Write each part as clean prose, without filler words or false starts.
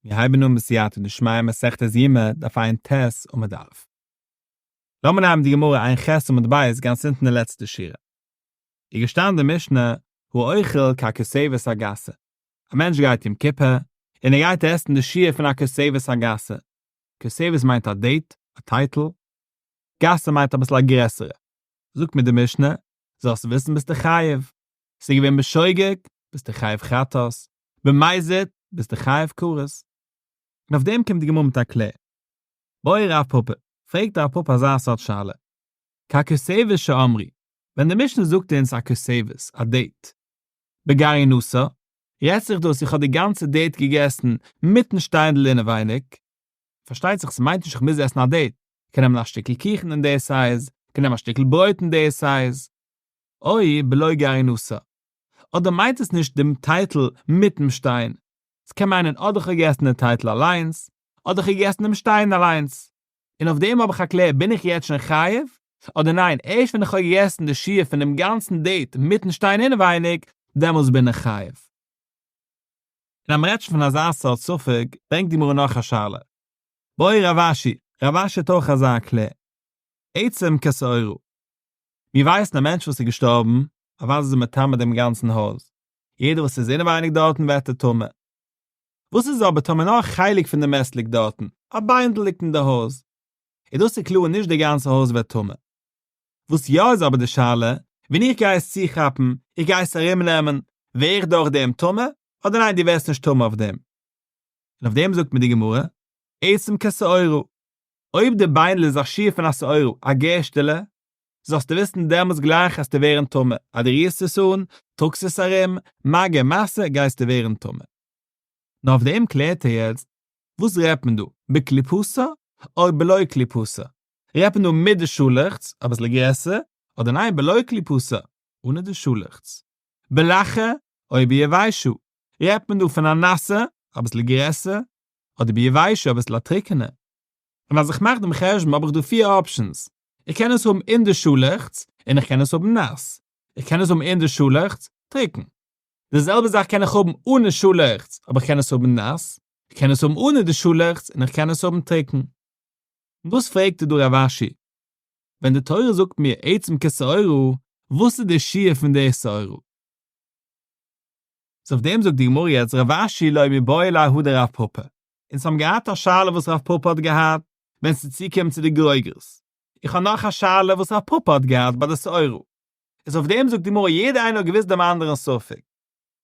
מיר הייבן אן בסייעתא דשמיא מסכת יומא דף ע"ט עמוד א'. לאמיר נעמען די גמרא ע"ח עמוד ב' גאנץ אונטן די לעצטע שורה. איז געשטאנען די משנה האוכל ככותבת הגסה. א מענטש גייט יום כיפור און ער גייט עסן די שיעור פון א כותבת הגסה. כותבת מיינט א דעיט, א טייטל. גסה מיינט אביסל א גרעסערע. זאגט מיר די משנה, זאלסט וויסן ביסטו חייב. ס'איז געווען בשוגג, ביסטו חייב חטאת. במזיד, ביסטו חייב כרת. און אויף דעם קומט די גמרא מיט א קלער. בעי רב פפא, פרעגט רב פפא אזא סארט שאלה. ככותבת שאמרו, ווען די משנה זאגט אונז א כותבת, א דעיט, בגרעינתה, רעדט זיך דאס איך האב די גאנצע דעיט געגעסן מיטן שטיינדל אינעווייניג. פארשטייט זיך ס'מיינט נישט איך מוז עסן א דעיט, כ'קען נעמען א שטיקל קוכן אין די size, כ'קען נעמען א שטיקל ברויט אין די size. או בלא גרעינתה. אדער מיינט עס נישט דעם טייטל מיטן שטיין. ס'קען מיינען אדער כ'האב געגעסן די טייטל אליינס, אדער כ'האב געגעסן דעם שטיין אליינס. און אויף דעם האב איך א קלער בין איך יעצט שוין חייב? אדער ניין ערשט ווען איך האב געגעסן די שיעור פון דעם גאנצן דעיט מיטן שטיין אינעווייניג דעמאלס בין איך חייב. און אז מ'רעדט שוין פון אזא סארט ספק ברענגט די גמרא נאך א שאלה. בעי רב אשי, רב אשי האט אויך אזא קלער. עצם כשעורה. מיר ווייסן א מענטש וואס איז געשטארבן, אוודאי איז ער מטמא דעם גאנצן הויז, יעדער וואס איז אינעווייניג דארטן ווערט ער טמא. וואס איז אבער טאמער נאר א חלק פון די מת ליגט דארטן, א ביינדל ליגט אין די הויז, איז דאס איז קלאר נישט די גאנצע הויז ווערט טמא. וואס יא איז אבער די שאלה, ווען איך גיי עס צוכאפן, איך גיי עס ארום נעמען, ווער איך דורך דעם טמא, אדער ניין דו ווערסט נישט טמא אויף דעם. און אויף דעם זאגט מיר די גמרא, עצם כשעורה, אויב די ביינדל איז א שיעור פון א שעורה, א גערשטעלע, זאלסטו וויסן דעמאלטס גלייך עסטו ווערן טמא, אז דו רירסט עס אן, טראגסט עס ארום, מגע ומשא, גייסטו ווערן טמא. נאר אויף דעם קלערט ער יעצט, וואס רעדט מען דא, בקליפתה או בלא קליפתה? רעדט מען דא מיט די שאלעכץ, אביסל גרעסער, אדער ניין בלא קליפתה, אנע די שאלעכץ? בלחה או ביבשה, רעדט מען דא פון א נאסע, אביסל גרעסער, אדער ביבשה, אביסל א טרוקענע? און אז איך מאך דעם חשבון האב איך דא פיר options, איך קען עס האבן אין די שאלעכץ, און איך קען עס האבן נאס. איך קען עס האבן אין די שאלעכץ, טרוקן. די זעלבע זאך קען איך האבן אנע שאלעכץ, אבער איך קען עס האבן נאס. איך קען עס האבן אנע די שאלעכץ, און איך קען עס האבן טרוקן. און דאס פרעגט דא רב אשי. ווען די תורה זאגט מיר עצם כשעורה, וואס איז די שיעור פון די שעורה? איז אויף דעם זאגט די גמרא יעצט רב אשי לא מיבעי ליה הא דרב פפא. אונז האבן געהאט א שאלה וואס רב פפא האט געהאט ווען ס'איז צוקומען צו די גרוגרות. איך האב נאך א שאלה וואס רב פפא האט געהאט ביי די שעורה. איז אויף דעם זאגט די גמרא יעדער איינער האט געוואוסט דעם אנדערן ספק.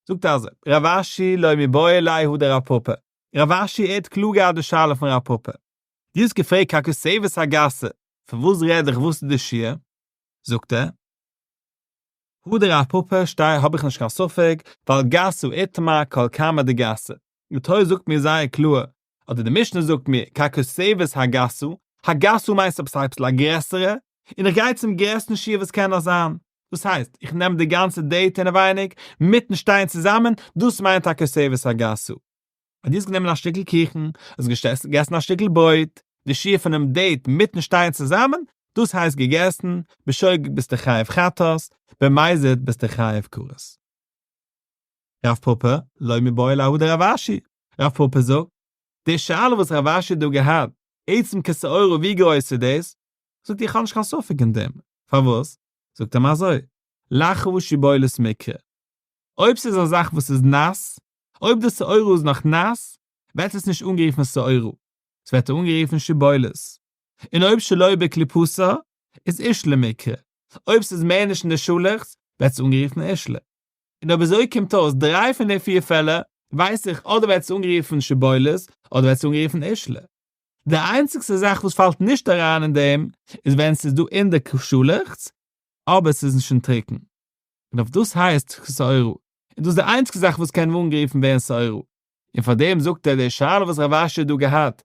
זאגט ער אזוי, רב אשי לא מיבעי ליה הא דרב פפא. רב אשי ער האט קלאר געהאט די שאלה פון רב פפא. דו האסט געפרעגט ככותבת הגסה, פון וואס רעד איך וואס איז די שיעור? זאגט ער, הא דרב פפא שטיי האב איך נישט קיין ספק, ווייל גסה איתמר כל כמה דגסה. די תורה זאגט מיר זייער קלאר, אדער די משנה זאגט מיר, ככותבת הגסה, הגסה מיינט עפעס אביסל א גרעסערע, און איך גיי צום גרעסטן שיעור וואס קען נאר זיין. דאס הייסט, איך נעם די גאנצע דעיט אינעווייניג, מיטן שטיין צוזאמען, דאס מיינט הכותבת הגסה. אז דו האסט גענומען א שטיקל קוכן, האסט געגעסן א שטיקל ברויט, די שיעור פונעם דעיט מיטן שטיין צוזאמען, דאס הייסט געגעסן, בשוגג ביסטו חייב חטאת, במזיד ביסטו חייב כרת. רב פפא, לא מיבעי ליה הא דרב אשי, רב פפא זאגט, די שאלה וואס רב אשי האט דא געהאט, עצם כשעורה ווי גרויס איז דאס? זאגט איך האב נישט קיין ספק אין דעם, פארוואס? זאגט ער מיר אזוי, לחה שיבולת מיקרי, אויב ס'איז א זאך וואס איז נאס, אויב די שעורה איז נאך נאס, ווערט עס נישט אנגערופן שעורה, ס'ווערט אנגערופן שיבולת, און אויב שלא בקליפתה, איז עישלא מיקרי, אויב ס'איז מער נישט אין די שאלעכץ, ווערט עס אנגערופן עישלא. און אויב אזוי קומט אויס דריי פון די פיר פעלער ווייס איך אדער ווערט עס אנגערופן שיבולת אדער ווערט עס אנגערופן עישלא. די איינציגסטע זאך וואס פאלט נישט אריין אין דעם איז ווען עס איז דא אין די שאלעכץ אבער עס איז נישט אין טרוקן. און אויף דאס הייסט שעורה. און דאס איז די איינציגסטע זאך וואס קען אנגערופן ווערן שעורה. און פאר דעם זאגט ער די שאלה וואס רב אשי האט דא געהאט,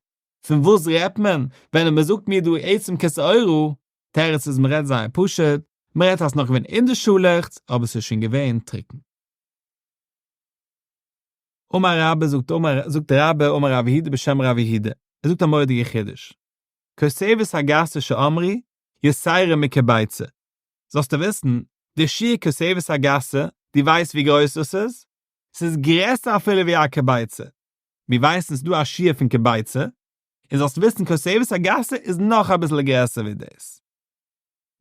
פון וואס רעדט מען ווען מען זאגט מיר דא עצם כשעורה, תירוץ איז מ'רעדט זייער פשוט, מ'רעדט אז ס'נאך געווען אין די שאלעכץ אבער ס'איז שוין געווען טרוקן. אמר רבה זאגט אמר זאגט רבה אמר רב יהודה בשם רב יהודה, ער זאגט א מורא'דיגע חידוש, כותבת הגסה שאמרו יתירה מכביצה, זאלסטו וויסן, די שיעור כותבת הגסה, דו ווייסט ווי גרויס דאס איז? ס'איז גרעסער אפילו ווי א כביצה. מיר ווייסן ס'איז דא א שיעור פון כביצה, און זאלסט וויסן כותבת הגסה איז נאך אביסל גרעסער ווי דאס.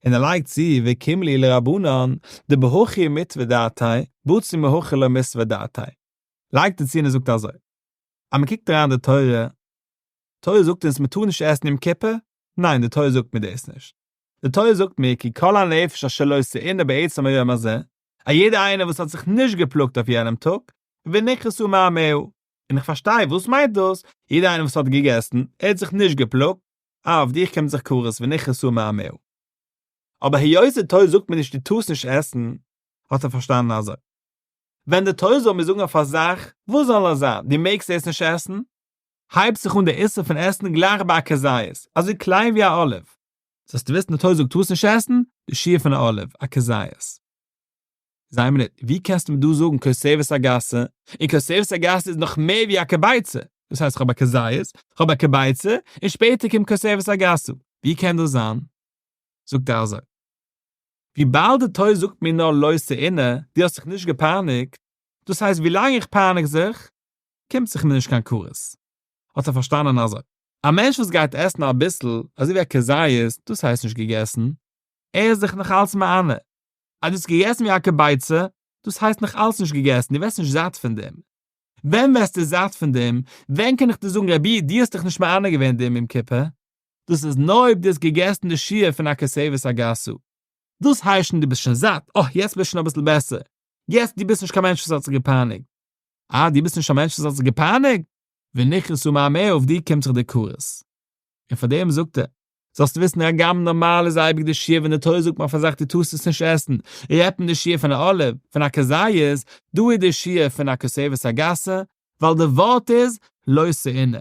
און ער לייגט צו וקים להו לרבנן דבהכי מיתבא דעתיה בציר מהכא לא מיתבא דעתיה, לייגט ער צו און ער זאגט אזוי, אז מען קוקט אריין די תורה, תורה זאגט אונז מען טאר נישט עסן יום כיפור? ניין די תורה זאגט מיר דאס נישט, די תורה זאגט מיר כי כל הנפש אשר לא תעונה בעצם היום הזה, א יעדער איינער וואס האט זיך נישט געפלאגט אויף יענעם טאג, ונכרתה מעמיה, און איך פארשטיי וואס מיינט דאס, יעדער איינער וואס האט געגעסן, ער האט זיך נישט געפלאגט, אה אויף דיך קומט זיך כרת ונכרתה מעמיה. אבער היות די תורה זאגט מיר נישט דו טארסט נישט עסן, האט ער פארשטאנען אזוי. ווען די תורה זאל מיר זאגן אויף א זאך, וואס זאל עס זיין, דו מעגסט עס נישט עסן? הייבט זיך אן די איסור פון עסן גלייך ביי א כזית, אזוי קליין ווי א olive. זאלסטו וויסן די תורה זאגט טארסט נישט עסן, די שיעור פון א olive, א כזית. זיי מיר ניט, ווי קענסטו מיר דא זאגן כותבת הגסה, און כותבת הגסה איז נאך מער ווי א כביצה, דאס הייסט איך האב א כזית, איך האב א כביצה, און שפעטער קומט כותבת הגסה, ווי קען דאס זיין? זאגט ער אזוי, וויבאלד די תורה זאגט מיר נאר לא תעונה, דו האסט זיך נישט געפייניגט, דאס הייסט ווילאנג איך פייניג זיך, קומט זיך מיר נישט קיין כרת. האט ער פארשטאנען אזוי, א מענטש וואס גייט עסן אביסל, אזוי ווי א כזית, דאס הייסט נישט געגעסן, ער איז זיך נאך אלץ מענה, אז דו האסט געגעסן ווי א כביצה, דאס הייסט נאך אלץ נישט געגעסן, דו ווערסט נישט זאט פון דעם. ווען ווערסטו זאט פון דעם? ווען קען איך דיר זאגן רבי דו האסט דיך נישט מענה געווען דעם יום כיפור? דאס איז נאר אויב דו האסט געגעסן די שיעור פון א כותבת הגסה. דאס הייסט שוין דו ביסט שוין זאט, אה יעצט ביסט שוין אביסל בעסער, יעצט דו ביסט נישט קיין מענטש וואס האט זיך געפייניגט. אה דו ביסט נישט א מענטש וואס האט זיך געפייניגט? ונכרתה מעמיה אויף דיר קומט זיך די כרת. און פאר דעם זאגט ער, זאלסטו וויסן הגם נארמאל איז אייביג די שיעור ווען די תורה זאגט מען אויף א זאך דו טארסט עס נישט עסן, רעדט מען די שיעור פון א olive, פון א כזית, דא איז די שיעור פון א כותבת הגסה, ווייל די ווארט איז לא תעונה.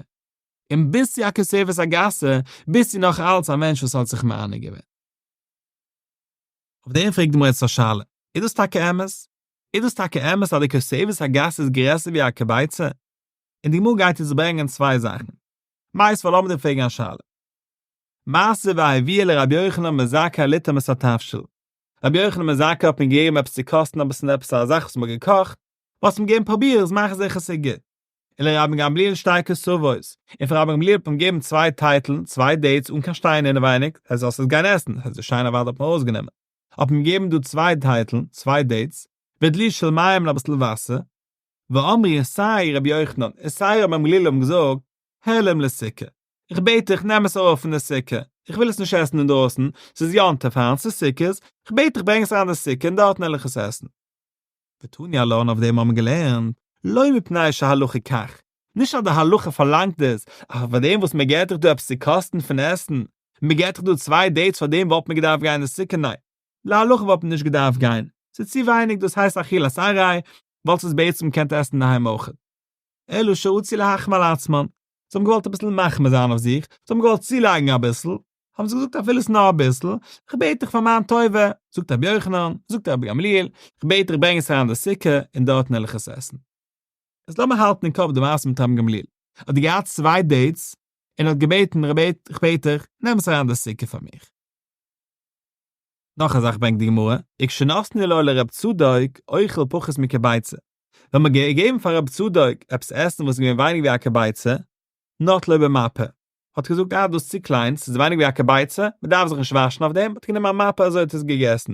און ביז צו א כותבת הגסה ביסטו נאך אלץ א מענטש וואס האט זיך מענה געווען. אויף דעם פרעגט די גמרא יעצט א שאלה, איז דאס טאקע אמת? איז דאס טאקע אמת אז די כותבת הגסה איז גרעסער ווי א כביצה? און די גמרא גייט יעצט ברענגען צוויי זאכן. מיתיבי לאמיר דיר פרעגן א שאלה. מעשה והביאו לרבי יוחנן בן זכאי לטעום את התבשיל. רבי יוחנן בן זכאי האט מען געגעבן עפעס צו קאסטן אביסל עפעס א זאך וואס מען האט געקאכט, מען האט אים געגעבן פרוביר עס מאך זיכער ס'איז גוט. און לרבן גמליאל שתי כותבות, און פאר רבן גמליאל האט מען געגעבן צוויי טייטלן, צוויי dates אן קיין שטיינער אינעווייניג, אז זאלסט עס גיין עסן, דאס הייסט די שטיינער אוודאי האט מען ארויסגענומען, האט מען געגעבן דא צוויי טייטלן, צוויי dates, ודלי של מים און אביסל וואסער, ואמרו סיי רבי יוחנן און סיי רבן גמליאל האבן געזאגט, העלם לסוכה, איך בעט דיך נעם עס ארויף פון די סוכה, איך וויל עס נישט עסן אינדרויסן, ס'איז יום טוב היינט, ס'איז סוכות, איך בעט דיך ברענג עס אריין אין די סוכה און דארטן וועל איך עס עסן. ותני עלן אויף דעם האבן מיר געלערנט, לא מפני שהלכה כך, נישט אז די הלכה פארלאנגט עס, אז פאר דעם וואס מען געט דיך דא עפעס צו קאסטן פון עסן, מען געט דיך דא צוויי dates פאר דעם וואלט מען געדארפט גיין אין די סוכה, ניין, להלכה וואלט מען נישט געדארפט גיין, ס'איז צו ווייניג דאס הייסט אכילת עראי, וואלסט עס בעצם געקענט עסן אינדערהיים אויך. אלא שרצו להחמיר על עצמן, זיי האבן געוואלט אביסל מחמיר זיין אויף זיך, זיי האבן געוואלט צולייגן אביסל, האבן זיי געזאגט אפילו עס נאר אביסל, איך בעט דיך פאר מיין טובה, זאגט רבי יוחנן, זאגט רבי גמליאל, איך בעט דיך ברענג עס אריין אין די סוכה און דארטן וועל איך עס עסן. איז לאמיר האלטן אין קאפ די מעשה מיט רבי גמליאל, ער האט געהאט צוויי dates, און האט געבעטן רבי איך בעט דיך, נעם עס אריין אין די סוכה פאר מיך. נאך א זאך ברענגט די גמרא, וכשנתנו לו לרב צדוק אוכל פחות מכביצה, ווען מ'האט געגעבן פאר רב צדוק עפעס עסן וואס איז געווען ווייניג ווי א כביצה, נטלו במפה, האט געזאגט אה דאס איז צו קליין, ס'איז ווייניג ווי א כביצה, מ'דארף זיך נישט וואשן אויף דעם, האט גענומען א מפה אזוי האט ער עס געגעסן.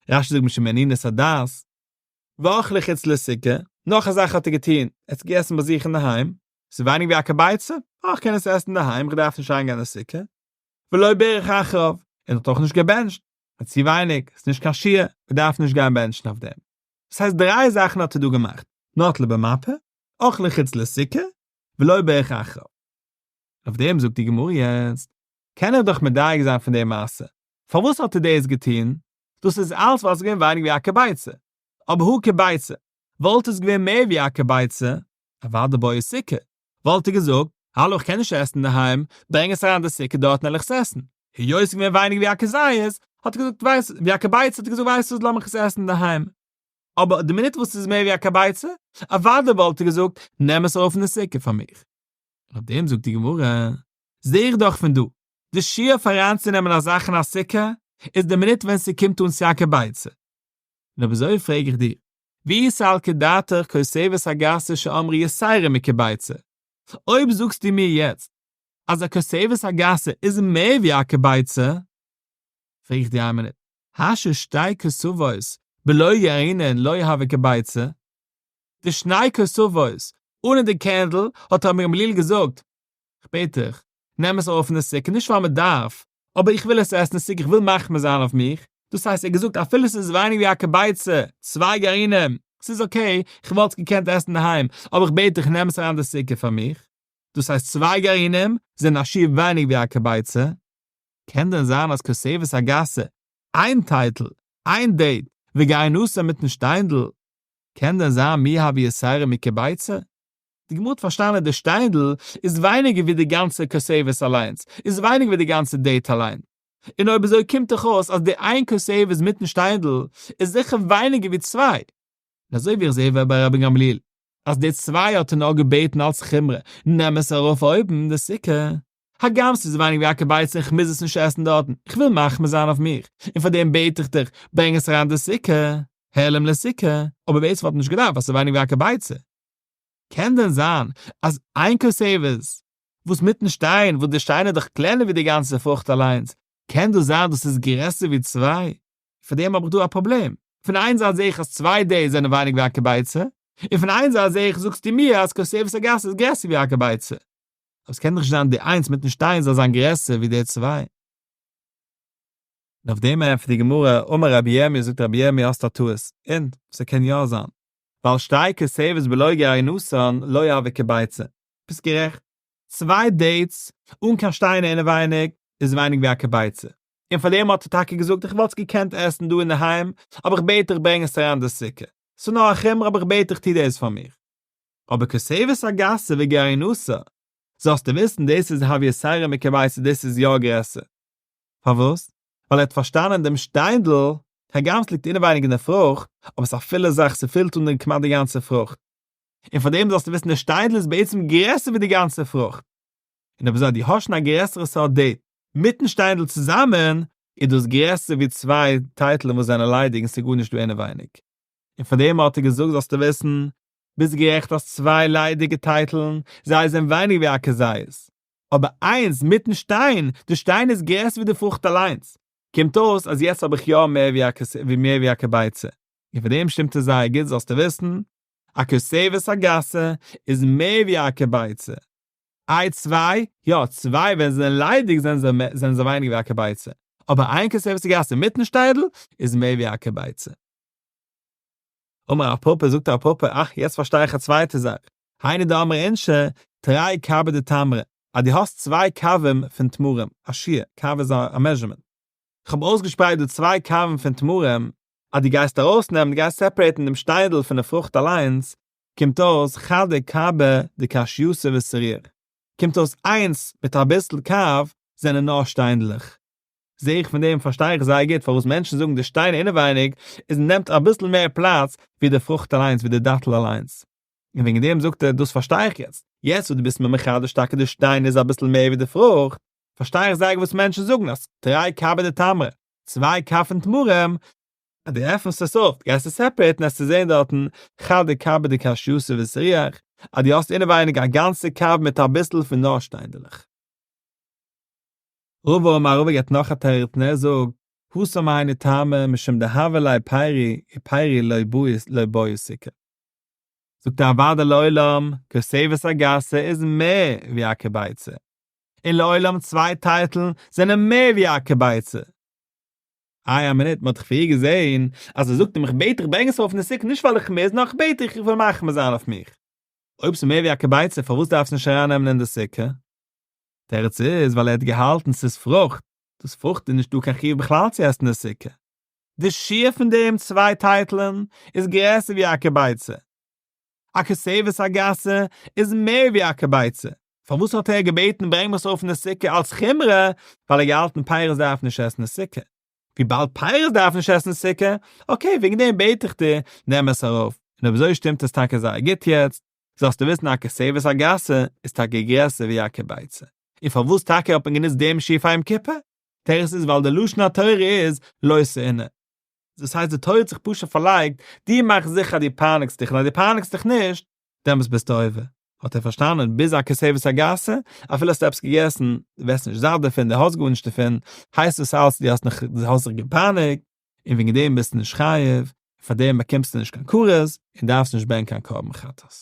רש"י זאגט משום אנינות הדעת. ואכלו חוץ לסוכה, נאך א זאך האט ער געטון, ער האט עס געגעסן ביי זיך אינדערהיים, ס'איז ווייניג ווי א כביצה, אה איך קען עס עסן אינדערהיים, איך דארף נישט אריינגיין אין סוכה. ולא בירך אחריו, און האט אויך נישט געבענטשט, ס'איז צו ווייניג, ס'איז נישט קיין שיעור, מ'דארף נישט גיין בענטשן אויף דעם. דאס הייסט דריי זאכן האט ער דא געמאכט, נטלו במפה, אכלו חוץ לסוכה, ולא בירך אחריו. אויף דעם זאגט די גמרא יעצט, קען איך דאך מדייק זיין פון די מעשה, פארוואס האט ער דאס געטון? דאס איז אלץ ווייל עס איז געווען ווייניג ווי א כביצה, אבער הא כביצה, וואלט עס געווען מער ווי א כביצה, אוודאי בעי סוכה, וואלט ער געזאגט, האלא איך קען נישט עסן אינדערהיים, ברענג עס אריין אין די סוכה דארטן וועל איך עס עסן. היות עס איז געווען ווייניג ווי א כזית, האט ער געזאגט ווייסט ווי א כביצה האט ער געזאגט ווייסט וואס לאמיך עס עסן אינדערהיים. אבער די מינוט וואס עס איז מער ווי א כביצה, אוודאי וואלט ער געזאגט נעם עס ארויף אין די סוכה פאר מיך. און אויף דעם זאגט די גמרא, זע איך דאך פון דא, די שיעור פאר אריינצונעמען א זאך אין א סוכה איז די מינוט ווען ס'קומט אן צו א כביצה. און אויב אזוי פרעג איך דיר, ואי סלקא דעתך כותבת הגסה שאמרו יתירה מכביצה? אויב זאגסטו מיר יעצט אז א כותבת הגסה איז מער ווי א כביצה, פרעג איך דיר איין מינוט, השתא שתי כותבות בלא גרעינין לא הוה כביצה? די שני כותבות אן די קערנדל האט רבי גמליאל געזאגט, כ'בעט דיך, נעם עס ארויף אין די סוכה, נישט ווייל מ'דארף, אבער איך וויל עס עסן אין סוכה, איך וויל מחמיר זיין אויף מיך, דאס הייסט ער האט געזאגט אפילו ס'איז ווייניג ווי א כביצה, צוויי גרעינים, ס'איז okay, כ'וואלט עס געקענט עסן אינדערהיים, אבער איך בעט דיך נעם עס אריין די סוכה פאר מיך. דאס הייסט צוויי גרעינים זענען א שיעור ווייניג ווי א כביצה. קען דען זיין אז כותבת הגסה, איין טייטל, איין date, וגרעינתה מיטן שטיינדל, קען דען זיין מי הויא יתירה מכביצה? די גמרא האט פארשטאנען די שטיינדל איז ווייניגער ווי די גאנצע כותבת אליינס, איז ווייניגער ווי די גאנצע date אליין. און אויב אזוי קומט דאך אויס אז די איין כותבת מיטן שטיינדל איז זיכער ווייניגער ווי צוויי. און אזוי ווי איך זעה ביי רבן גמליאל אז די צוויי האט ער נאר געבעטן אלס חומרא נעם עס ארויף אויבן די סוכה, הגם ס'איז ווייניג ווי א כביצה איך מוז עס נישט עסן דארטן, איך וויל מחמיר זיין אויף מיך, און פאר דעם בעט איך דיך ברענג עס אריין די סוכה, העלם לסוכה, אבער בעצם וואלט מען נישט געדארפט ווייל ס'איז ווייניג ווי א כביצה. קען דען זיין אז איין כותבת וואס מיטן שטיין, וואס די שטיין איז דאך קלענער ווי די גאנצע פרוכט אליינס, קען דאס זיין דאס איז גרעסער ווי צוויי? פאר דעם האב איך דא א פראבלעם, פון איין זייט זעה איך אז צוויי dates זענען ווייניג ווי א כביצה, און פון איין זייט זעה איך זאגסטו מיר אז כותבת הגסה איז גרעסער ווי א כביצה. אבער ס'קען דאך נישט זיין די איינס מיטן שטיין זאל זיין גרעסער ווי די צוויי. און אויף דעם ענטפערט די גמרא, אמר רבי ירמי' זאגט רבי ירמי' האסט א טעות, און ס'קען יא זיין, ווייל שתי כותבות בלא גרעינתן לא הוה כביצה. ביסט גערעכט, צוויי dates אן קיין שטיינער אינעווייניג איז ווייניג ווי א כביצה, און פאר דעם האט ער טאקע געזאגט איך וואלט עס געקענט עסן דא אינדערהיים, אבער איך בעט דיך ברענג עס אריין די סוכה, ס'איז נאר א חומרא אבער איך בעט דיך טו דאס פאר מיר. אבער כותבת הגסה וגרעינתה, זאלסטו וויסן דאס איז הויא יתירה מכביצה דאס איז יא גרעסער. פארוואס? ווייל ער האט פארשטאנען דעם שטיינדל, הגם ס'ליגט אינעווייניג אין די פרוכט, אבער ס'איז א פילע זאך ס'פילט אן כמעט די גאנצע פרוכט. און פאר דעם זאלסטו וויסן די שטיינדל איז בעצם גרעסער ווי די גאנצע פרוכט. און אויב אזוי דו האסט שוין א גרעסערע סארט date מיטן שטיינדל צוזאמען, איז דאס גרעסער ווי צוויי טייטלען וואס זענען ליידיג און ס'איז גארנישט דא אינעווייניג. און פאר דעם האט ער געזאגט זאלסטו וויסן, ביסט גערעכט אז צוויי ליידיגע טייטלן, זיי זענען ווייניגער ווי א כזית. אבער איינס מיטן שטיין, די שטיין איז גרעסער ווי די פרוכט אליינס. קומט אויס אז יעצט האב איך יא מער ווי א ווי מער ווי א כביצה. און פאר דעם שטימט עס זייער גוט זאלסטו וויסן, א כותבת הגסה איז מער ווי א כביצה. איי צוויי? יא, צוויי ווען זיי זענען ליידיג זענען זיי זענען זיי ווייניגער ווי א כביצה. אבער איין כותבת הגסה מיטן שטיידל איז מער ווי א כביצה. אמר רב פפא, זאגט רב פפא, אה, יעצט פארשטיי איך א צווייטע זאך. היינו דאמרי אינשי, תרי קבי דתמרי, אז דו האסט צוויי קבים פון תמרים, א שיעור, קב איז א measurement. איך האב אויסגעשפרייט דא צוויי קבים פון תמרים, אז דו גייסט ארויסנעמען, דו גייסט separate ן דעם שטיינדל פון די פרוכט אליינס, קומט אויס חדא קבא דקשייתא וסריח, קומט אויס איינס מיט אביסל קב זענען נאר שטיינדלעך. זע איך פון דעם פארשטיי איך זייער גוט פארוואס מענטשן זאגן די שטיין אינעווייניג איז נעמט אביסל מער פלאץ ווי די פרוכט אליינס ווי די דאטל אליינס. און וועגן דעם זאגט ער דאס פארשטיי איך יעצט, יעצט וואס דו ביסט מיר מחדש טאקע די שטיין איז אביסל מער ווי די פרוכט, פארשטיי איך זייער גוט וואס מענטשן זאגן אז תרי קבי דתמרי, צוויי קב פון תמרים, אז דו עפנסט עס אויף, גייסטו separate ן עסטו זען דארטן חדא קבא דקשייתא וסריח, אז דו האסט אינעווייניג א גאנצע קב מיט אביסל פון נאר שטיינדעלעך. רבא אמר רבא געבט נאך א תירוץ און ער זאגט, התם היינו טעמא משום דהוה ליה פירי ופירי לא בעי סוכה. זאגט ער אוודאי לעולם, כותבת הגסה איז מער ווי א כביצה, און לעולם צוויי טייטלן זענען מער ווי א כביצה. איי א מינוט, מען האט דאך פריער געזען אז ער זאגט אים איך בעט דיך ברענג עס ארויף אין די סוכה נישט ווייל איך מוז נאר איך בעט דיך איך וויל מחמיר זיין אויף מיך. אויב ס'איז מער ווי א כביצה פארוואס דארפסטו נישט ארייננעמען אין די סוכה? תירוץ איז ווייל ער האט געהאלטן ס'איז פרוכט, דאס פרוכט איז נישט דא קיין חיוב בכלל צו עסן די סוכה. די שיעור פון דעם צוויי טייטלען איז גרעסער ווי א כביצה. א כותבת הגסה איז מער ווי א כביצה. פארוואס האט ער געבעטן ברענג עס ארויף אין די סוכה אלס חומרא? ווייל ער האט געהאלטן פירות דארף נישט עסן אין סוכה. וויבאלד פירות דארף נישט עסן אין סוכה, okay וועגן דעם בעט איך דיר נעם עס ארויף. און אויב אזוי שטימט עס טאקע זייער גוט יעצט. זאלסטו וויסן א כותבת הגסה איז טאקע גרעסער ווי א כביצה. און פארוואס טאקע האט מען גענוצט דעם שיעור פאר יום כיפור? תירוץ איז ווייל די לשון התורה איז לא תעונה. דאס הייסט די תורה האט זיך פשוט פארלייגט, דו מאך זיכער אז דו פייניגסט דיך און אז דו פייניגסט דיך נישט, דעמאלטס ביסטו עובר. האט ער פארשטאנען ביז א כותבת הגסה, אפילו האסטו עפעס געגעסן, דו ווערסט נישט זאט דערפון, דו האסט גארנישט דערפון, הייסט עס אלץ דו האסט נאך, דו האסט זיך געפייניגט, און וועגן דעם ביסטו נישט חייב, און פאר דעם באקומסטו נישט קיין כרת, און דארפסט נישט ברענגען קיין קרבן חטאת.